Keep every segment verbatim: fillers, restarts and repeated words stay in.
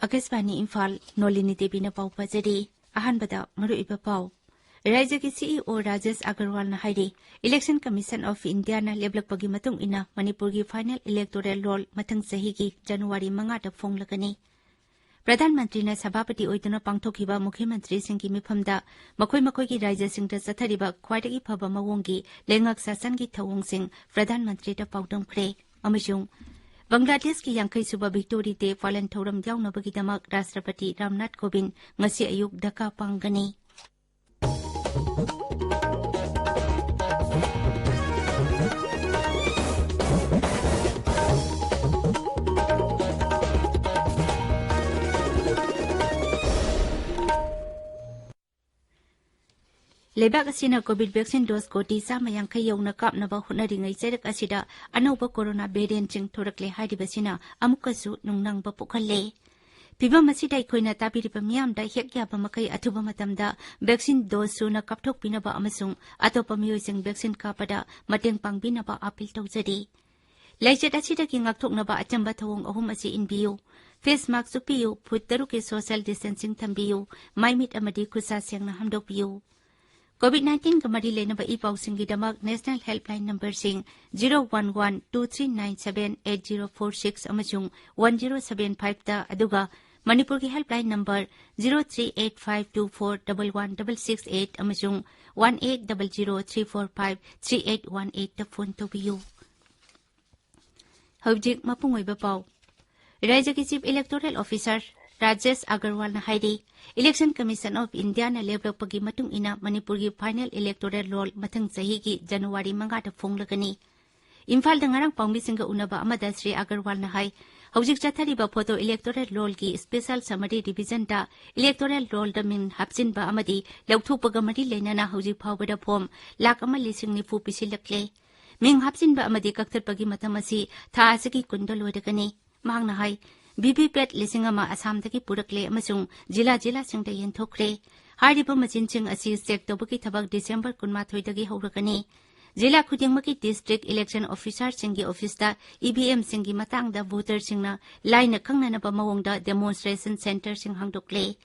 ꯑꯀꯥꯁꯕꯥꯅꯤ ꯏꯝꯐꯥꯜ, ꯅꯣꯂꯤꯅꯤ ꯗꯦꯕꯤꯅ ꯄꯥꯎ ꯄꯥꯖꯔꯤ꯫ ꯑꯍꯥꯟꯕꯗ ꯃꯔꯨꯑꯣꯏꯕ ꯄꯥꯎ꯫ ꯔꯥꯖ꯭ꯌꯒꯤ ꯁꯤꯏꯑꯣ ꯔꯥꯖꯦꯁ ꯑꯒꯔꯋꯥꯜꯅ ꯍꯥꯏꯔꯤ, Election Commission of Indiaꯅ ꯂꯦꯞꯂꯛꯄꯒꯤ ꯃꯇꯨꯡ ꯏꯟꯅ ꯃꯅꯤꯄꯨꯔꯒꯤ final electoral roll ꯃꯊꯪ ꯆꯍꯤꯒꯤ ꯖꯅꯋꯥꯔꯤ ꯃꯉꯥꯗ ꯐꯣꯡꯂꯒꯅꯤ꯫ ꯄ꯭ꯔꯙꯥꯟ ꯃꯟꯇ꯭ꯔꯤꯅ ꯁꯚꯥꯄꯇꯤ ꯑꯣꯏꯗꯨꯅ ꯄꯥꯡꯊꯣꯛꯈꯤꯕ ꯃꯨꯈ꯭ꯌ ꯃꯟꯇ꯭ꯔꯤꯁꯤꯡꯒꯤ ꯃꯤꯐꯝꯗ ꯃꯈꯣꯏ ꯃꯈꯣꯏꯒꯤ ꯔꯥꯖ꯭ꯌꯁꯤꯡꯗ ꯆꯠꯊꯔꯤꯕ ꯈ꯭ꯋꯥꯏꯗꯒꯤ ꯐꯕ ꯃꯑꯣꯡꯒꯤ ꯂꯩꯉꯥꯛ ꯁꯥꯁꯟꯒꯤ ꯊꯧꯑꯣꯡꯁꯤꯡ ꯄ꯭ꯔꯙꯥꯟ ꯃꯟꯇ꯭ꯔꯤꯗ ꯄꯥꯎꯗꯝꯈ꯭ꯔꯦ꯫ ꯑꯃꯁꯨꯡ ꯕꯪꯒ꯭ꯂꯥꯗꯦꯁꯀꯤ ꯌꯥꯡꯈꯩ ꯁꯨꯕ ꯚꯤꯛꯇꯣꯔꯤ ꯗꯦ ꯄꯥꯂꯟ ꯊꯧꯔꯝ ꯌꯥꯎꯅꯕꯒꯤꯗꯃꯛ ꯔꯥꯁꯇ꯭ꯔꯄꯇꯤ ꯔꯥꯝꯅꯥꯊ ꯀꯣꯕꯤꯟꯗ ꯉꯁꯤ ꯑꯌꯨꯛ ꯙꯥꯀꯥ ꯄꯥꯡꯒꯅꯤ꯫ ꯂꯩꯕꯥꯛ ꯑꯁꯤꯅ COVID vaccine dose ꯀꯣꯇꯤ ꯆꯥꯝꯃ ꯌꯥꯡꯈꯩ ꯌꯧꯅ ꯀꯥꯞꯅꯕ ꯍꯣꯠꯅꯔꯤꯉꯩ ꯆꯩꯔꯛ ꯑꯁꯤꯗ ꯑꯅꯧꯕ corona variantꯁꯤꯡ ꯊꯣꯔꯛꯂꯦ ꯍꯥꯏꯔꯤꯕꯁꯤꯅ ꯑꯃꯨꯛꯀꯁꯨ ꯅꯨꯡꯅꯥꯡꯕ ꯄꯣꯛꯍꯜꯂꯦ꯫ ꯐꯤꯚꯝ ꯑꯁꯤꯗ ꯑꯩꯈꯣꯏꯅ ꯇꯥꯕꯤꯔꯤꯕ ꯃꯤꯌꯥꯝꯗ ꯍꯦꯛ ꯌꯥꯕ ꯃꯈꯩ ꯑꯊꯨꯕ ꯃꯇꯝꯗ vaccine dose ꯁꯨꯅ ꯀꯥꯞꯊꯣꯛꯄꯤꯅꯕ ꯑꯃꯁꯨꯡ ꯑꯇꯣꯞꯄ ꯃꯤꯑꯣꯏꯁꯤꯡ vaccine ꯀꯥꯞꯄꯗ ꯃꯇꯦꯡ ꯄꯥꯡꯕꯤꯅꯕ appeal ꯇꯧꯖꯔꯤ꯫ ꯂꯥꯏꯆꯠ ꯑꯁꯤꯗꯒꯤ ꯉꯥꯛꯊꯣꯛꯅꯕ ꯑꯆꯝꯕ ꯊꯧꯑꯣꯡ ꯑꯍꯨꯝ ꯑꯁꯤ ꯏꯟꯕꯤꯌꯨ꯫ Face mask ꯎꯞꯄꯤꯌꯨ, ꯐꯨꯠ ꯇꯔꯨꯛꯀꯤ social distancing ꯊꯝꯕꯤꯌꯨ, ꯃꯥꯏ ꯃꯤꯠ ꯑꯃꯗꯤ ꯈꯨꯠꯁꯥ ꯁꯦꯡꯅ ꯍꯥꯝꯗꯣꯛꯄꯤꯌꯨ꯫ COVID nineteenꯒ ꯃꯔꯤ ꯂꯩꯅꯕ E ꯄꯥꯎꯁꯤꯡꯒꯤꯗꯃꯛ National Helpline numberꯁꯤꯡ zero one one two three nine seven eight zero four six ꯑꯃꯁꯨꯡ one zero seven fiveꯇ, ꯑꯗꯨꯒ ꯃꯅꯤꯄꯨꯔꯒꯤ helpline number zero three eight five two four double one double six eight ꯑꯃꯁꯨꯡ one eight double zero three four five three eight one eightꯇ phone ꯇꯧꯕꯤꯌꯨ꯫ ꯍꯧꯖꯤꯛ ꯃꯄꯨꯡ ꯑꯣꯏꯕ ꯄꯥꯎ꯫ ꯔꯥꯖ꯭ꯌꯒꯤ Chief Electoral Officer ꯔꯥꯖꯦꯁ ꯑꯒꯔꯋꯥꯜꯅ ꯍꯥꯏꯔꯤ, Election Commission of Indiaꯅ ꯂꯦꯞꯂꯛꯄꯒꯤ ꯃꯇꯨꯡ ꯏꯟꯅ ꯃꯅꯤꯄꯨꯔꯒꯤ final electoral roll ꯃꯊꯪ ꯆꯍꯤꯒꯤ ꯖꯅꯋꯥꯔꯤ ꯃꯉꯥꯗ ꯐꯣꯡꯂꯒꯅꯤ꯫ ꯏꯝꯐꯥꯜꯗ ꯉꯔꯥꯡ ꯄꯥꯎꯃꯤꯁꯤꯡꯒ ꯎꯅꯕ ꯑꯃꯗ ꯁ꯭ꯔꯤ ꯑꯒꯔꯋꯥꯜꯅ ꯍꯥꯏ, ꯍꯧꯖꯤꯛ ꯆꯠꯊꯔꯤꯕ photo electoral rollꯒꯤ special summary revisionꯗ electoral rollꯗ ꯃꯤꯡ ꯍꯥꯞꯆꯤꯟꯕ ꯑꯃꯗꯤ ꯂꯧꯊꯣꯛꯄꯒ ꯃꯔꯤ ꯂꯩꯅꯅ ꯍꯧꯖꯤꯛ ꯐꯥꯎꯕꯗ form ꯂꯥꯈ ꯑꯃ ꯂꯤꯁꯤꯡ ꯅꯤꯐꯨ ꯄꯤꯁꯤꯜꯂꯛꯂꯦ꯫ ꯃꯤꯡ ꯍꯥꯞꯆꯤꯟꯕ ꯑꯃꯗꯤ ꯀꯛꯊꯠꯄꯒꯤ ꯃꯇꯝ ꯑꯁꯤ ꯊꯥ ꯑꯁꯤꯒꯤ ꯀꯨꯟꯗ ꯂꯣꯏꯔꯒꯅꯤ꯫ ꯃꯍꯥꯛꯅ ꯍꯥꯏ, VVPAT ꯂꯤꯁꯤꯡ ꯑꯃ ꯑꯁꯥꯝꯗꯒꯤ ꯄꯨꯔꯛꯂꯦ ꯑꯃꯁꯨꯡ ꯖꯤꯂꯥ ꯖꯤꯂꯥꯁꯤꯡꯗ ꯌꯦꯟꯊꯣꯛꯈ꯭ꯔꯦ꯫ ꯍꯥꯏꯔꯤꯕ ꯃꯆꯤꯟꯁꯤꯡ ꯑꯁꯤ check ꯇꯧꯕꯒꯤ ꯊꯕꯛ ꯗꯤꯁꯦꯝꯕꯔ ꯀꯨꯟꯃꯥꯊꯣꯏꯗꯒꯤ ꯍꯧꯔꯒꯅꯤ꯫ ꯖꯤꯂꯥ ꯈꯨꯗꯤꯡꯃꯛꯀꯤ district election officerꯁꯤꯡꯒꯤ officeꯇ EVMꯁꯤꯡꯒꯤ ꯃꯇꯥꯡꯗ voterꯁꯤꯡꯅ ꯂꯥꯏꯅ ꯈꯪꯅꯅꯕ ꯃꯑꯣꯡꯗ demonstration centreꯁꯤꯡ ꯍꯥꯡꯗꯣꯛꯂꯦ꯫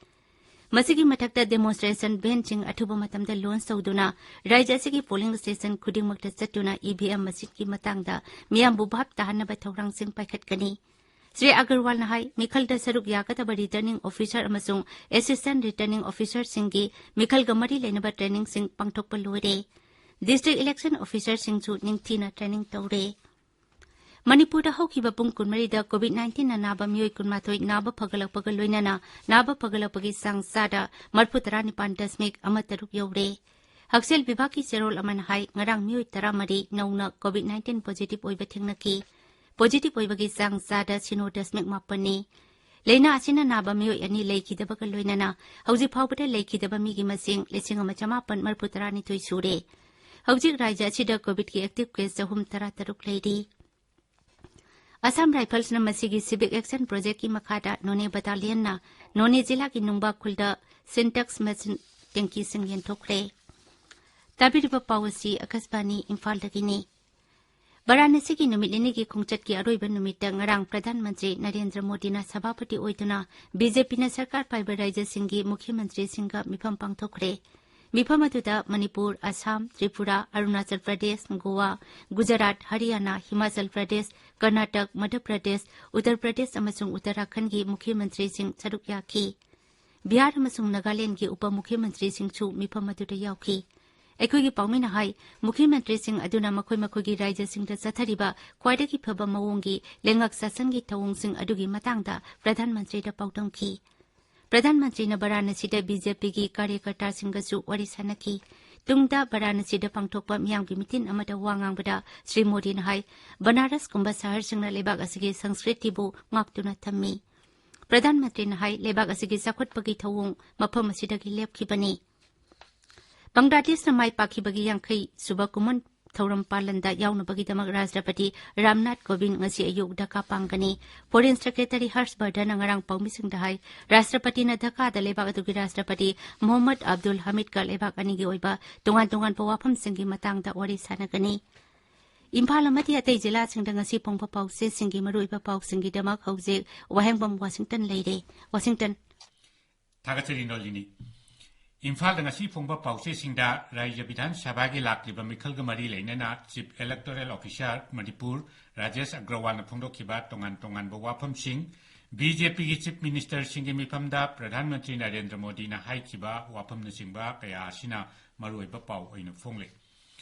ꯃꯁꯤꯒꯤ ꯃꯊꯛꯇ demonstration vanꯁꯤꯡ ꯑꯊꯨꯕ ꯃꯇꯝꯗ launch ꯇꯧꯗꯨꯅ ꯔꯥꯖ꯭ꯌ ꯑꯁꯤꯒꯤ polling station ꯈꯨꯗꯤꯡꯃꯛꯇ ꯆꯠꯇꯨꯅ EVM machineꯒꯤ ꯃꯇꯥꯡꯗ ꯃꯤꯌꯥꯝꯕꯨ ꯚꯥꯞ ꯇꯥꯍꯟꯅꯕ ꯊꯧꯔꯥꯡꯁꯤꯡ ꯄꯥꯏꯈꯠꯀꯅꯤ꯫ ꯁ꯭ꯔꯤ ꯑꯒꯔꯋꯥꯜꯅ ꯍꯥꯏ, ꯃꯤꯈꯜꯗ ꯁꯔꯨꯛ ꯌꯥꯒꯗꯕ returning officer ꯑꯃꯁꯨꯡ assistant returning officerꯁꯤꯡꯒꯤ ꯃꯤꯈꯜꯒ ꯃꯔꯤ ꯂꯩꯅꯕ trainingꯁꯤꯡ ꯄꯥꯡꯊꯣꯛꯄ ꯂꯣꯏꯔꯦ꯫ District election officerꯁꯤꯡꯁꯨ ꯅꯤꯡꯊꯤꯅ training ꯇꯧꯔꯦ꯫ ꯃꯅꯤꯄꯨꯔꯗ ꯍꯧꯈꯤꯕ ꯄꯨꯡ ꯀꯨꯟꯃꯔꯤꯗ COVID nineteenꯅ ꯅꯥꯕ ꯃꯤꯑꯣꯏ ꯀꯨꯟꯃꯥꯊꯣꯏ ꯅꯥꯕ ꯐꯒꯠꯂꯛꯄꯒ ꯂꯣꯏꯅꯅ ꯅꯥꯕ ꯐꯒꯠꯂꯛꯄꯒꯤ ꯆꯥꯡ ꯆꯥꯗ ꯃꯔꯤꯐꯨ ꯇꯔꯥꯅꯤꯄꯥꯟ ꯗꯁꯃꯤꯛ ꯑꯃ ꯇꯔꯨꯛ ꯌꯧꯔꯦ꯫ ꯍꯛꯁꯦꯜ ꯕꯤꯚꯥꯒꯀꯤ ꯆꯦꯔꯣꯜ ꯑꯃꯅ ꯍꯥꯏ, ꯉꯔꯥꯡ ꯃꯤꯑꯣꯏ ꯇꯔꯥꯃꯔꯤ ꯅꯧꯅ COVID nineteen positive ꯑꯣꯏꯕ ꯊꯦꯡꯅꯈꯤ꯫ Positive ꯑꯣꯏꯕꯒꯤ ꯆꯥꯡ ꯆꯥꯗ ꯁꯤꯅꯣ ꯗꯁꯃꯤꯛ ꯃꯥꯄꯟꯅꯤ꯫ ꯂꯥꯏꯅꯥ ꯑꯁꯤꯅ ꯅꯥꯕ ꯃꯤꯑꯣꯏ ꯑꯅꯤ ꯂꯩꯈꯤꯗꯕꯒ ꯂꯣꯏꯅꯅ ꯍꯧꯖꯤꯛ ꯐꯥꯎꯕꯗ ꯂꯩꯈꯤꯗꯕ ꯃꯤꯒꯤ ꯃꯁꯤꯡ ꯂꯤꯁꯤꯡ ꯑꯃ ꯆꯃꯥꯄꯟ ꯃꯔꯤꯐꯨ ꯇꯔꯥꯅꯤꯊꯣꯏ ꯁꯨꯔꯦ꯫ ꯍꯧꯖꯤꯛ ꯔꯥꯖ꯭ꯌ ꯑꯁꯤꯗ COVIDꯀꯤ active case ꯆꯍꯨꯝ ꯇꯔꯥꯇꯔꯨꯛ ꯂꯩꯔꯤ꯫ Assam Riflesꯅ ꯃꯁꯤꯒꯤ Civic Action Projectꯀꯤ ꯃꯈꯥꯗ ꯅꯣꯅꯦ battalionꯅ ꯅꯣꯅꯦ ꯖꯤꯂꯥꯒꯤ ꯅꯨꯡꯕꯥ ꯈꯨꯜꯗ Sintex machine tankyꯁꯤꯡ ꯌꯦꯟꯊꯣꯛꯈ꯭ꯔꯦ꯫ ꯇꯥꯕꯤꯔꯤꯕ ꯄꯥꯎ ꯑꯁꯤ ꯑꯀꯥꯁꯕꯥꯅꯤ ꯏꯝꯐꯥꯜꯗꯒꯤꯅꯤ꯫ ꯕꯔꯥꯅꯁꯤꯒꯤ ꯅꯨꯃꯤꯠ ꯅꯤꯅꯤꯒꯤ ꯈꯣꯡꯆꯠꯀꯤ ꯑꯔꯣꯏꯕ ꯅꯨꯃꯤꯠꯇ ꯉꯔꯥꯡ ꯄ꯭ꯔꯙꯥꯟ ꯃꯟꯇ꯭ꯔꯤ ꯅꯔꯦꯟꯗ꯭ꯔ ꯃꯣꯗꯤꯅ ꯁꯚꯥꯄꯇꯤ ꯑꯣꯏꯗꯨꯅ BJPꯅ ꯁꯔꯀꯥꯔ ꯄꯥꯏꯕ ꯔꯥꯖ꯭ꯌꯁꯤꯡꯒꯤ ꯃꯨꯈ꯭ꯌ ꯃꯟꯇ꯭ꯔꯤꯁꯤꯡꯒ ꯃꯤꯐꯝ ꯄꯥꯡꯊꯣꯛꯈ꯭ꯔꯦ꯫ ꯃꯤꯐꯝ ꯑꯗꯨꯗ ꯃꯅꯤꯄꯨꯔ, ꯑꯁꯥꯝ, ꯇ꯭ꯔꯤꯄꯨꯔꯥ, ꯑꯔꯨꯅꯥꯆꯜ ꯄ꯭ꯔꯗꯦꯁ, ꯒꯣꯋꯥ, ꯒꯨꯖꯔꯥꯠ, ꯍꯔꯤꯌꯥꯅꯥ, ꯍꯤꯃꯥꯆꯜ ꯄ꯭ꯔꯗꯦꯁ, ꯀꯔꯅꯥꯇꯛ, ꯃꯙ꯭ꯌ ꯄ꯭ꯔꯗꯦꯁ, ꯎꯠꯇꯔ ꯄ꯭ꯔꯗꯦꯁ ꯑꯃꯁꯨꯡ ꯎꯠꯇꯔꯥꯈꯟꯗꯒꯤ ꯃꯨꯈ꯭ꯌ ꯃꯟꯇ꯭ꯔꯤꯁꯤꯡ ꯁꯔꯨꯛ ꯌꯥꯈꯤ꯫ ꯕꯤꯍꯥꯔ ꯑꯃꯁꯨꯡ ꯅꯥꯒꯥꯂꯦꯟꯗꯒꯤ ꯎꯄ ꯃꯨꯈ꯭ꯌ ꯃꯟꯇ꯭ꯔꯤꯁꯤꯡꯁꯨ ꯃꯤꯐꯝ ꯑꯗꯨꯗ ꯌꯥꯎꯈꯤ꯫ ꯑꯩꯈꯣꯏꯒꯤ ꯄꯥꯎꯃꯤꯅ ꯍꯥꯏ, ꯃꯨꯈ꯭ꯌ ꯃꯟꯇ꯭ꯔꯤꯁꯤꯡ ꯑꯗꯨꯅ ꯃꯈꯣꯏ ꯃꯈꯣꯏꯒꯤ ꯔꯥꯖ꯭ꯌꯁꯤꯡꯗ ꯆꯠꯊꯔꯤꯕ ꯈ꯭ꯋꯥꯏꯗꯒꯤ ꯐꯕ ꯃꯑꯣꯡꯒꯤ ꯂꯩꯉꯥꯛ ꯁꯥꯁꯟꯒꯤ ꯊꯧꯑꯣꯡꯁꯤꯡ ꯑꯗꯨꯒꯤ ꯃꯇꯥꯡꯗ ꯄ꯭ꯔꯙꯥꯟ ꯃꯟꯇ꯭ꯔꯤꯗ ꯄꯥꯎꯗꯝꯈꯤ꯫ ꯄ꯭ꯔꯙꯥꯟ ꯃꯟꯇ꯭ꯔꯤꯅ ꯕꯔꯥꯅꯁꯤꯗ BJPꯒꯤ ꯀꯥꯔꯌꯀꯔꯇꯥꯁꯤꯡꯒꯁꯨ ꯋꯥꯔꯤ ꯁꯥꯅꯈꯤ꯫ ꯇꯨꯡꯗ ꯕꯔꯥꯅꯁꯤꯗ ꯄꯥꯡꯊꯣꯛꯄ ꯃꯤꯌꯥꯝꯒꯤ ꯃꯤꯇꯤꯟ ꯑꯃꯗ ꯋꯥ ꯉꯥꯡꯕꯗ ꯁ꯭ꯔꯤ ꯃꯣꯗꯤꯅ ꯍꯥꯏ, ꯕꯅꯥꯔꯁꯀꯨꯝꯕ ꯁꯍꯔꯁꯤꯡꯅ ꯂꯩꯕꯥꯛ ꯑꯁꯤꯒꯤ ꯁꯪꯁꯀ꯭ꯔꯤꯇꯤꯕꯨ ꯉꯥꯛꯇꯨꯅ ꯊꯝꯃꯤ꯫ ꯄ꯭ꯔꯙꯥꯟ ꯃꯟꯇ꯭ꯔꯤꯅ ꯍꯥꯏ, ꯂꯩꯕꯥꯛ ꯑꯁꯤꯒꯤ ꯆꯥꯎꯈꯠꯄꯒꯤ ꯊꯧꯑꯣꯡ ꯃꯐꯝ ꯑꯁꯤꯗꯒꯤ ꯂꯦꯞꯈꯤꯕꯅꯤ꯫ ꯕꯪꯒ꯭ꯂꯥꯗꯦꯁꯅ ꯃꯥꯏ ꯄꯥꯛꯈꯤꯕꯒꯤ ꯌꯥꯡꯈꯩ ꯁꯨꯕ ꯀꯨꯝꯑꯣꯟ ꯊꯧꯔꯝ ꯄꯥꯂꯟꯗ ꯌꯥꯎꯅꯕꯒꯤꯗꯃꯛ ꯔꯥꯁꯇ꯭ꯔꯄꯇꯤ ꯔꯥꯝꯅꯥꯊ ꯀꯣꯕꯤꯟꯗ ꯉꯁꯤ ꯑꯌꯨꯛ ꯙꯥꯀꯥ ꯄꯥꯡꯒꯅꯤ꯫ ꯐꯣꯔꯦꯟ ꯁꯦꯀ꯭ꯔꯦꯇꯔꯤ ꯍꯔꯁ ꯕꯔꯙꯟꯅ ꯉꯔꯥꯡ ꯄꯥꯎꯃꯤꯁꯤꯡꯗ ꯍꯥꯏ, ꯔꯥꯁꯇ꯭ꯔꯄꯇꯤꯅ ꯙꯥꯀꯥꯗ ꯂꯩꯕꯥꯛ ꯑꯗꯨꯒꯤ ꯔꯥꯁꯇ꯭ꯔꯄꯇꯤ ꯃꯣꯍꯝꯃꯗ ꯑꯕꯗꯨꯜ ꯍꯃꯤꯗꯀ ꯂꯩꯕꯥꯛ ꯑꯅꯤꯒꯤ ꯑꯣꯏꯕ ꯇꯣꯉꯥꯟ ꯇꯣꯉꯥꯟꯕ ꯋꯥꯐꯝꯁꯤꯡꯒꯤ ꯃꯇꯥꯡꯗ ꯋꯥꯔꯤ ꯁꯥꯟꯅꯒꯅꯤ꯫ ꯏꯝꯐꯥꯜ ꯑꯃꯗꯤ ꯑꯇꯩ ꯖꯤꯂꯥꯁꯤꯡꯗ ꯉꯁꯤ ꯐꯣꯡꯕ ꯄꯥꯎꯆꯦꯁꯤꯡꯒꯤ ꯃꯔꯨꯑꯣꯏꯕ ꯄꯥꯎꯁꯤꯡꯒꯤꯗꯃꯛ ꯍꯧꯖꯤꯛ ꯋꯥꯍꯦꯡꯕꯝ ꯋꯥꯁꯤꯡꯇꯟ ꯂꯩꯔꯦ꯫ ꯋꯥꯁꯤꯡꯇꯟ꯫ ꯊꯥꯒꯠꯆꯔꯤ ꯅꯣꯂꯤꯅꯤ꯫ ꯏꯝꯐꯥꯜꯗ ꯉꯁꯤ ꯐꯣꯡꯕ ꯄꯥꯎꯆꯦꯁꯤꯡꯗ ꯔꯥꯖ꯭ꯌ ꯕꯤꯙꯥꯟ ꯁꯚꯥꯒꯤ ꯂꯥꯛꯂꯤꯕ ꯃꯤꯈꯜꯒ ꯃꯔꯤ ꯂꯩꯅꯅ Chief Electoral Officer Manipur Rajesh ꯑꯒ꯭ꯔꯋꯥꯜꯅ ꯐꯣꯡꯗꯣꯛꯈꯤꯕ ꯇꯣꯉꯥꯟ ꯇꯣꯉꯥꯟꯕ ꯋꯥꯐꯝꯁꯤꯡ, ꯕꯤ ꯖꯦ ꯄꯤꯒꯤ Chief Ministerꯁꯤꯡꯒꯤ ꯃꯤꯐꯝꯗ ꯄ꯭ꯔꯙꯥꯟ ꯃꯟꯇ꯭ꯔꯤ ꯅꯔꯦꯟꯗ꯭ꯔ ꯃꯣꯗꯤꯅ ꯍꯥꯏꯈꯤꯕ ꯋꯥꯐꯝꯅꯆꯤꯡꯕ ꯀꯌꯥ ꯑꯁꯤꯅ ꯃꯔꯨꯑꯣꯏꯕ ꯄꯥꯎ ꯑꯣꯏꯅ ꯐꯣꯡꯂꯤ꯫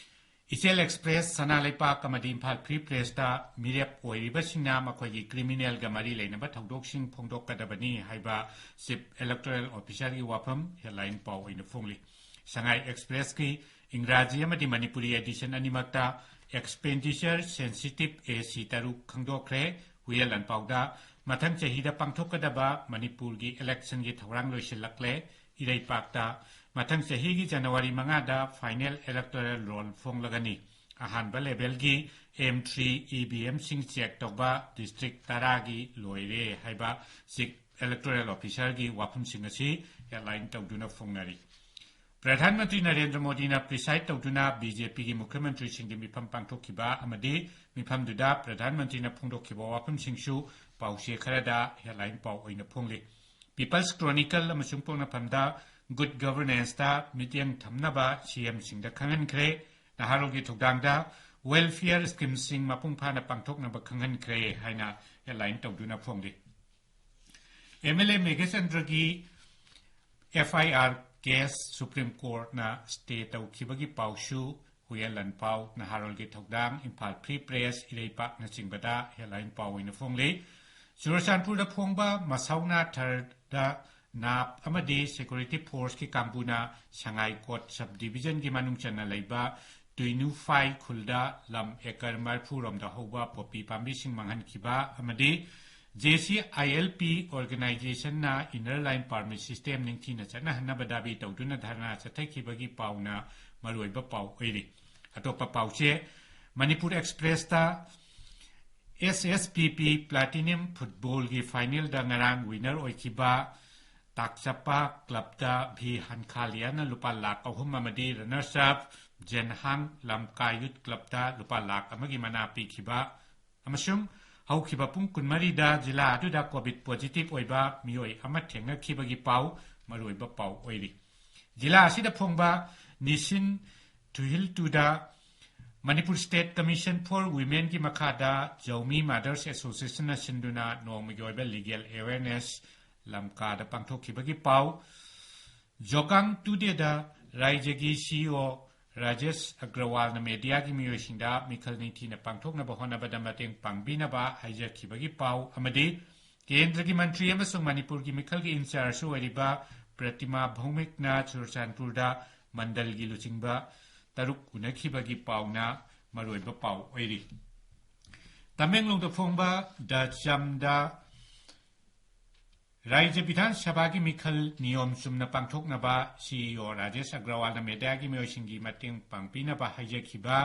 ꯏꯆꯦꯜ ꯑꯦꯛꯁꯄ꯭ꯔꯦꯁ, ꯁꯅꯥ ꯂꯩꯄꯥꯛ ꯑꯃꯗꯤ ꯏꯝꯐꯥꯜ ꯐ꯭ꯔꯤ ꯄ꯭ꯔꯦꯁꯇ ꯃꯤꯔꯦꯞ ꯑꯣꯏꯔꯤꯕꯁꯤꯡꯅ ꯃꯈꯣꯏꯒꯤ ꯀ꯭ꯔꯤꯃꯤꯅꯦꯜꯒ ꯃꯔꯤ ꯂꯩꯅꯕ ꯊꯧꯗꯣꯛꯁꯤꯡ ꯐꯣꯡꯗꯣꯛꯀꯗꯕꯅꯤ ꯍꯥꯏꯕ Chief Electoral Officerꯒꯤ ꯋꯥꯐꯝ ꯍꯦꯗꯂꯥꯏꯟ ꯄꯥꯎ ꯑꯣꯏꯅ ꯐꯣꯡꯂꯤ꯫ ꯁꯉꯥꯏ ꯑꯦꯛꯁꯄ꯭ꯔꯦꯁꯀꯤ ꯏꯪꯒ꯭ꯔꯥꯖꯤ ꯑꯃꯗꯤ ꯃꯅꯤꯄꯨꯔꯤ ꯑꯦꯗꯤꯁꯟ ꯑꯅꯤꯃꯛꯇ expenditure sensitive A C ꯇꯔꯨꯛ ꯈꯪꯗꯣꯛꯈ꯭ꯔꯦ꯫ ꯍꯨꯌꯦꯟ ꯂꯥꯟꯄꯥꯎꯗ ꯃꯊꯪ ꯆꯍꯤꯗ ꯄꯥꯡꯊꯣꯛꯀꯗꯕ ꯃꯅꯤꯄꯨꯔꯒꯤ ꯏꯂꯦꯛꯁꯟꯒꯤ ꯊꯧꯔꯥꯡ ꯂꯣꯏꯁꯤꯜꯂꯛꯂꯦ꯫ ꯏꯔꯩꯄꯥꯛꯇ ꯃꯊꯪ ꯆꯍꯤꯒꯤ ꯖꯅꯋꯥꯔꯤ ꯃꯉꯥꯗ final electoral roll ꯐꯣꯡꯂꯒꯅꯤ꯫ ꯑꯍꯥꯟꯕ ꯂꯦꯚꯦꯜꯒꯤ M three E V Mꯁꯤꯡ ꯆꯦꯛ ꯇꯧꯕ ꯗꯤꯁꯇ꯭ꯔꯤꯛ ꯇꯔꯥꯒꯤ ꯂꯣꯏꯔꯦ ꯍꯥꯏꯕ Chief Electoral Officerꯒꯤ ꯋꯥꯐꯝꯁꯤꯡ ꯑꯁꯤ ꯍꯦꯗꯂꯥꯏꯟ ꯇꯧꯗꯨꯅ ꯐꯣꯡꯅꯔꯤ꯫ ꯄ꯭ꯔꯙꯥꯟ ꯃꯟꯇ꯭ꯔꯤ ꯅꯔꯦꯟꯗ꯭ꯔ ꯃꯣꯗꯤꯅ ꯄ꯭ꯔꯤꯁꯥꯏꯗ ꯇꯧꯗꯨꯅ ꯕꯤ ꯖꯦ ꯄꯤꯒꯤ ꯃꯨꯈ꯭ꯌ ꯃꯟꯇ꯭ꯔꯤꯁꯤꯡꯒꯤ ꯃꯤꯐꯝ ꯄꯥꯡꯊꯣꯛꯈꯤꯕ ꯑꯃꯗꯤ ꯃꯤꯐꯝꯗꯨꯗ ꯄ꯭ꯔꯙꯥꯟ ꯃꯟꯇ꯭ꯔꯤꯅ ꯐꯣꯡꯗꯣꯛꯈꯤꯕ ꯋꯥꯐꯝꯁꯤꯡꯁꯨ ꯄꯥꯎꯆꯦ ꯈꯔꯗ ꯍꯦꯗꯂꯥꯏꯟ ꯄꯥꯎ ꯑꯣꯏꯅ ꯐꯣꯡꯂꯤ꯫ People's Chronicle ꯑꯃꯁꯨꯡ ꯄꯣꯛꯅꯐꯝꯗ Good Governanceꯇ ꯃꯤꯠꯌꯦꯡ ꯊꯝꯅꯕ C Mꯁꯤꯡꯗ ꯈꯪꯍꯟꯈ꯭ꯔꯦ꯫ ꯅꯍꯥꯔꯣꯜꯒꯤ ꯊꯧꯗꯥꯡꯗ welfare schemeꯁꯤꯡ ꯃꯄꯨꯡ ꯐꯥꯅ ꯄꯥꯡꯊꯣꯛꯅꯕ ꯈꯪꯍꯟꯈ꯭ꯔꯦ ꯍꯥꯏꯅ ꯍꯦꯗꯂꯥꯏꯟ ꯇꯧꯗꯨꯅ ꯐꯣꯡꯂꯤ꯫ M L A ꯃꯦꯘꯆꯟꯗ꯭ꯔꯒꯤ F I R case Supreme Courtꯅ stay ꯇꯧꯈꯤꯕꯒꯤ ꯄꯥꯎꯁꯨ ꯍꯨꯌꯦꯟ ꯂꯥꯟꯄꯥꯎ, ꯅꯍꯥꯔꯣꯜꯒꯤ ꯊꯧꯗꯥꯡ, ꯏꯝꯐꯥꯜ ꯐ꯭ꯔꯤ ꯄ꯭ꯔꯦꯁ, ꯏꯔꯩꯄꯥꯛꯅꯆꯤꯡꯕꯗ ꯍꯦꯗꯂꯥꯏꯟ ꯄꯥꯎ ꯑꯣꯏꯅ ꯐꯣꯡꯂꯤ꯫ ꯆꯨꯔꯆꯥꯟꯄꯨꯔꯗ ꯐꯣꯡꯕ ꯃꯁꯧꯅꯥ ꯊꯔꯗ ꯅꯥꯞ ꯑꯃꯗꯤ security forceꯀꯤ ꯀꯥꯡꯕꯨꯅ ꯁꯉꯥꯏ ꯀꯣꯠ sub divisionꯒꯤ ꯃꯅꯨꯡ ꯆꯟꯅ ꯂꯩꯕ ꯇꯨꯏꯅꯨꯐꯥꯏ ꯈꯨꯜꯗ ꯂꯝ ꯑꯦꯀꯔ ꯃꯔꯤꯐꯨ ꯔꯣꯝꯗ ꯍꯧꯕ ꯄꯣꯄꯤ ꯄꯥꯝꯕꯤꯁꯤꯡ ꯃꯥꯡꯍꯟꯈꯤꯕ ꯑꯃꯗꯤ J C I L P organizationꯅ Inner Line Permit System ꯅꯤꯡꯊꯤꯅ ꯆꯠꯅꯍꯟꯅꯕ ꯗꯥꯕꯤ ꯇꯧꯗꯨꯅ ꯙꯔꯅꯥ ꯆꯠꯊꯈꯤꯕꯒꯤ ꯄꯥꯎꯅ ꯃꯔꯨꯑꯣꯏꯕ ꯄꯥꯎ ꯑꯣꯏꯔꯤ꯫ ꯑꯇꯣꯞꯄ ꯄꯥꯎꯆꯦ, ꯃꯅꯤꯄꯨꯔ ꯑꯦꯛꯁꯄ꯭ꯔꯦꯁꯇ ꯑꯦꯁ ꯑꯦꯁ ꯄꯤ ꯄꯤ ꯄ꯭ꯂꯥꯇꯤꯅꯝ ꯐꯨꯠꯕꯣꯜꯒꯤ ꯐꯥꯏꯅꯦꯜꯗ ꯉꯔꯥꯡ ꯋꯤꯅꯔ ꯑꯣꯏꯈꯤꯕ ꯇꯥꯛꯆꯄ ꯀ꯭ꯂꯕꯇ ꯚꯤ ꯍꯟꯈꯥꯂꯤꯌꯥꯅ ꯂꯨꯄꯥ ꯂꯥꯈ ꯑꯍꯨꯝ ꯑꯃꯗꯤ ꯔꯅꯔꯁ ꯑꯞ ꯖꯦꯟꯍꯥꯡ ꯂꯝꯀꯥ ꯌꯨꯠ ꯀ꯭ꯂꯕꯇ ꯂꯨꯄꯥ ꯂꯥꯈ ꯑꯃꯒꯤ ꯃꯅꯥ ꯄꯤꯈꯤꯕ ꯑꯃꯁꯨꯡ ꯍꯧꯈꯤꯕ ꯄꯨꯡ ꯀꯨꯟꯃꯔꯤꯗ ꯖꯤꯂꯥ ꯑꯗꯨꯗ ꯀꯣꯚꯤꯗ ꯄꯣꯖꯤꯇꯤꯚ ꯑꯣꯏꯕ ꯃꯤꯑꯣꯏ ꯑꯃ ꯊꯦꯡꯅꯈꯤꯕꯒꯤ ꯄꯥꯎ ꯃꯔꯨꯑꯣꯏꯕ ꯄꯥꯎ ꯑꯣꯏꯔꯤ꯫ ꯖꯤꯂꯥ ꯑꯁꯤꯗ ꯐꯣꯡꯕ ꯅꯤꯁꯤꯟ ꯊꯨꯍꯤꯜꯇꯨꯗ ꯃꯅꯤꯄꯨꯔ ꯁ꯭ꯇꯦꯠ ꯀꯃꯤꯁꯟ ꯐꯣꯔ ꯋꯤꯃꯦꯟꯒꯤ ꯃꯈꯥꯗ ꯖꯧꯃꯤ ꯃꯥꯗꯔꯁ ꯑꯦꯁꯣꯁꯤꯌꯦꯁꯟꯅ ꯁꯤꯟꯗꯨꯅ ꯅꯣꯡꯃꯒꯤ ꯑꯣꯏꯕ ꯂꯤꯒꯦꯜ ꯑꯦꯋꯦꯔꯅꯦꯁ ꯂꯝꯀꯥꯗ ꯄꯥꯡꯊꯣꯛꯈꯤꯕꯒꯤ ꯄꯥꯎ, ꯖꯣꯀꯥꯡ ꯇꯨꯗꯦꯗ ꯔꯥꯏꯖꯒꯤ ꯁꯤꯏꯑꯣ ꯔꯥꯖꯦꯁ ꯑꯒ꯭ꯔꯋꯥꯜꯅ ꯃꯦꯗꯤꯌꯥꯒꯤ ꯃꯤꯑꯣꯏꯁꯤꯡꯗ ꯃꯤꯈꯜ ꯅꯤꯡꯊꯤꯅ ꯄꯥꯡꯊꯣꯛꯅꯕ ꯍꯣꯠꯅꯕꯗ ꯃꯇꯦꯡ ꯄꯥꯡꯕꯤꯅꯕ ꯍꯥꯏꯖꯈꯤꯕꯒꯤ ꯄꯥꯎ ꯑꯃꯗꯤ ꯀꯦꯟꯗ꯭ꯔꯒꯤ ꯃꯟꯇ꯭ꯔꯤ ꯑꯃꯁꯨꯡ ꯃꯅꯤꯄꯨꯔꯒꯤ ꯃꯤꯈꯜꯒꯤ ꯏꯟꯆꯥꯔꯖꯁꯨ ꯑꯣꯏꯔꯤꯕ ꯄ꯭ꯔꯇꯤꯃꯥ ꯚꯧꯃꯤꯛꯅ ꯆꯨꯔꯆꯥꯟꯄꯨꯔꯗ ꯃꯟꯗꯜꯒꯤ ꯂꯨꯆꯤꯡꯕ ꯇꯔꯨꯛ ꯎꯅꯈꯤꯕꯒꯤ ꯄꯥꯎꯅ ꯃꯔꯨꯑꯣꯏꯕ ꯄꯥꯎ ꯑꯣꯏꯔꯤ꯫ ꯇꯃꯦꯡꯂꯣꯡꯗ ꯐꯣꯡꯕ ꯗ ꯆꯝꯗ ꯔꯥꯏꯖ꯭ꯌ ꯕꯤꯙꯥꯟ ꯁꯚꯥꯒꯤ ꯃꯤꯈꯜ ꯅꯤꯌꯣꯝ ꯆꯨꯝꯅ ꯄꯥꯡꯊꯣꯛꯅꯕ ꯁꯤꯏꯑꯣ ꯔꯥꯖꯦꯁ ꯑꯒ꯭ꯔꯋꯥꯜꯅ ꯃꯦꯗꯤꯌꯥꯒꯤ ꯃꯤꯑꯣꯏꯁꯤꯡꯒꯤ ꯃꯇꯦꯡ ꯄꯥꯡꯕꯤꯅꯕ ꯍꯥꯏꯖꯈꯤꯕ,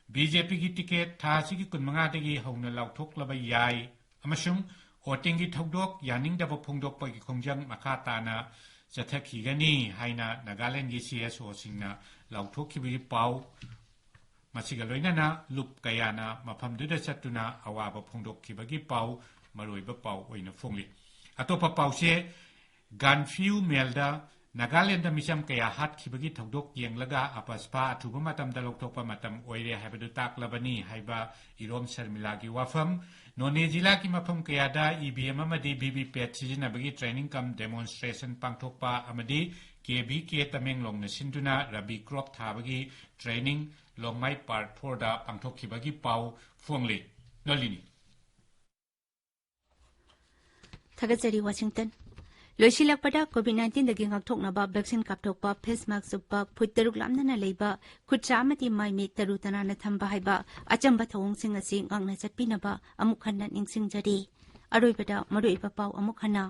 ꯕꯤꯖꯦꯄꯤꯒꯤ ꯇꯤꯀꯦꯠ ꯊꯥ ꯑꯁꯤꯒꯤ ꯀꯨꯟꯃꯉꯥꯗꯒꯤ ꯍꯧꯅ ꯂꯥꯎꯊꯣꯛꯂꯕ ꯌꯥꯏ ꯑꯃꯁꯨꯡ ꯚꯣꯇꯤꯡꯒꯤ ꯊꯧꯗꯣꯛ ꯌꯥꯅꯤꯡꯗꯕ ꯐꯣꯡꯗꯣꯛꯄꯒꯤ ꯈꯣꯡꯖꯪ ꯃꯈꯥ ꯇꯥꯅ ꯆꯠꯊꯈꯤꯒꯅꯤ ꯍꯥꯏꯅ ꯅꯥꯒꯥꯂꯦꯟꯗꯒꯤ ꯁꯤꯑꯦꯁꯑꯣꯁꯤꯡꯅ ꯂꯥꯎꯊꯣꯛꯈꯤꯕꯒꯤ ꯄꯥꯎ ꯃꯁꯤꯒ ꯂꯣꯏꯅꯅ ꯂꯨꯞ ꯀꯌꯥꯅ ꯃꯐꯝꯗꯨꯗ ꯆꯠꯇꯨꯅ ꯑꯋꯥꯕ ꯐꯣꯡꯗꯣꯛꯈꯤꯕꯒꯤ ꯄꯥꯎ ꯃꯔꯨꯑꯣꯏꯕ ꯄꯥꯎ ꯑꯣꯏꯅ ꯐꯣꯡꯂꯤ꯫ ꯑꯇꯣꯞꯄ ꯄꯥꯎꯁꯦ, ꯒꯥꯟꯐꯤꯌꯨ ꯃꯦꯜꯗ ꯅꯥꯒꯥꯂꯦꯟꯗ ꯃꯤꯆꯝ ꯀꯌꯥ ꯍꯥꯠꯈꯤꯕꯒꯤ ꯊꯧꯗꯣꯛ ꯌꯦꯡꯂꯒ ꯑꯄꯁꯄꯥ ꯑꯊꯨꯕ ꯃꯇꯝꯗ ꯂꯧꯊꯣꯛꯄ ꯃꯇꯝ ꯑꯣꯏꯔꯦ ꯍꯥꯏꯕꯗꯨ ꯇꯥꯛꯂꯕꯅꯤ ꯍꯥꯏꯕ ꯏꯔꯣꯝ ꯁꯔꯃꯤꯂꯥꯒꯤ ꯋꯥꯐꯝ, ꯅꯣꯅꯦ ꯖꯤꯂꯥꯒꯤ ꯃꯐꯝ ꯀꯌꯥꯗ ꯏ ꯚꯤ ꯑꯦꯝ ꯑꯃꯗꯤ ꯚꯤ ꯚꯤ ꯄꯦꯠ ꯁꯤꯖꯤꯟꯅꯕꯒꯤ ꯇ꯭ꯔꯦꯅꯤꯡ ꯀꯝ ꯗꯦꯃꯣꯟꯁꯇ꯭ꯔꯦꯁꯟ ꯄꯥꯡꯊꯣꯛꯄ ꯑꯃꯗꯤ ꯀꯦ ꯚꯤ ꯀꯦ ꯇꯃꯦꯡꯂꯣꯡꯅ ꯁꯤꯟꯗꯨꯅ ꯔꯕꯤ ꯀ꯭ꯔꯣꯞ ꯊꯥꯕꯒꯤ ꯇ꯭ꯔꯦꯅꯤꯡ ꯂꯣꯡꯃꯥꯏ ꯄꯥꯔꯠ ꯐꯣꯔꯗ ꯄꯥꯡꯊꯣꯛꯈꯤꯕꯒꯤ ꯄꯥꯎ ꯐꯣꯡꯂꯤ꯫ ꯅꯣꯂꯤꯅꯤ꯫ ꯊꯥꯒꯠꯆꯔꯤ, ꯋꯥꯁꯤꯡꯇꯟ꯫ ꯂꯣꯏꯁꯤꯜꯂꯛꯄꯗ ꯀꯣꯚꯤꯗ ꯅꯥꯏꯟꯇꯤꯟꯗꯒꯤ ꯉꯥꯛꯊꯣꯛꯅꯕ ꯚꯦꯛꯁꯤꯟ ꯀꯥꯞꯊꯣꯛꯄ, ꯐꯦꯁ ꯃꯥꯛꯁ ꯎꯞꯄ, ꯐꯨꯠ ꯇꯔꯨꯛ ꯂꯥꯞꯅꯅ ꯂꯩꯕ, ꯈꯨꯠ ꯁꯥ ꯑꯃꯗꯤ ꯃꯥꯏ ꯃꯤꯠ ꯇꯔꯨ ꯇꯅꯥꯟꯅ ꯊꯝꯕ ꯍꯥꯏꯕ ꯑꯆꯝꯕ ꯊꯧꯑꯣꯡꯁꯤꯡ ꯑꯁꯤ ꯉꯥꯛꯅ ꯆꯠꯄꯤꯅꯕ ꯑꯃꯨꯛ ꯍꯟꯅ ꯅꯤꯡꯁꯤꯡꯖꯔꯤ꯫ ꯑꯔꯣꯏꯕꯗ ꯃꯔꯨꯑꯣꯏꯕ ꯄꯥꯎ ꯑꯃꯨꯛ ꯍꯟꯅ꯫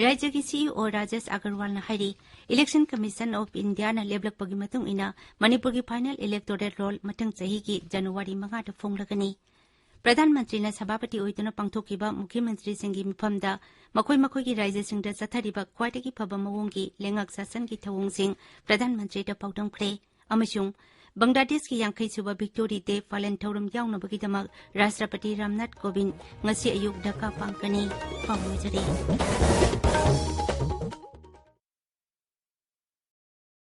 ꯔꯥꯖ꯭ꯌꯒꯤ ꯁꯤꯏꯑꯣ ꯔꯥꯖꯦꯁ ꯑꯒꯔꯋꯥꯜꯅ ꯍꯥꯏꯔꯤ, Election Commission of Indiaꯅ ꯂꯦꯞꯂꯛꯄꯒꯤ ꯃꯇꯨꯡ ꯏꯟꯅ ꯃꯅꯤꯄꯨꯔꯒꯤ final electoral roll ꯃꯊꯪ ꯆꯍꯤꯒꯤ ꯖꯅꯋꯥꯔꯤ ꯃꯉꯥꯗ ꯐꯣꯡꯂꯒꯅꯤ꯫ ꯄ꯭ꯔꯙꯥꯟ ꯃꯟꯇ꯭ꯔꯤꯅ ꯁꯚꯥꯄꯇꯤ ꯑꯣꯏꯗꯨꯅ ꯄꯥꯡꯊꯣꯛꯈꯤꯕ ꯃꯨꯈ꯭ꯌ ꯃꯟꯇ꯭ꯔꯤꯁꯤꯡꯒꯤ ꯃꯤꯐꯝꯗ ꯃꯈꯣꯏ ꯃꯈꯣꯏꯒꯤ ꯔꯥꯖ꯭ꯌꯁꯤꯡꯗ ꯆꯠꯊꯔꯤꯕ ꯈ꯭ꯋꯥꯏꯗꯒꯤ ꯐꯕ ꯃꯑꯣꯡꯒꯤ ꯂꯩꯉꯥꯛ ꯁꯥꯁꯟꯒꯤ ꯊꯧꯑꯣꯡꯁꯤꯡ ꯄ꯭ꯔꯙꯥꯟ ꯃꯟꯇ꯭ꯔꯤꯗ ꯄꯥꯎꯗꯝꯈ꯭ꯔꯦ꯫ ꯑꯃꯁꯨꯡ ꯕꯪꯒ꯭ꯂꯥꯗꯦꯁꯀꯤ ꯌꯥꯡꯈꯩ ꯁꯨꯕ Victory Day ꯄꯥꯂꯟ ꯊꯧꯔꯝ ꯌꯥꯎꯅꯕꯒꯤꯗꯃꯛ ꯔꯥꯁꯇ꯭ꯔꯄꯇꯤ ꯔꯥꯝꯅꯥꯊ ꯀꯣꯕꯤꯟꯗ ꯉꯁꯤ ꯑꯌꯨꯛ ꯙꯥꯀꯥ ꯄꯥꯡꯒꯅꯤ꯫ ꯄꯥꯎ ꯂꯣꯏꯖꯔꯦ꯫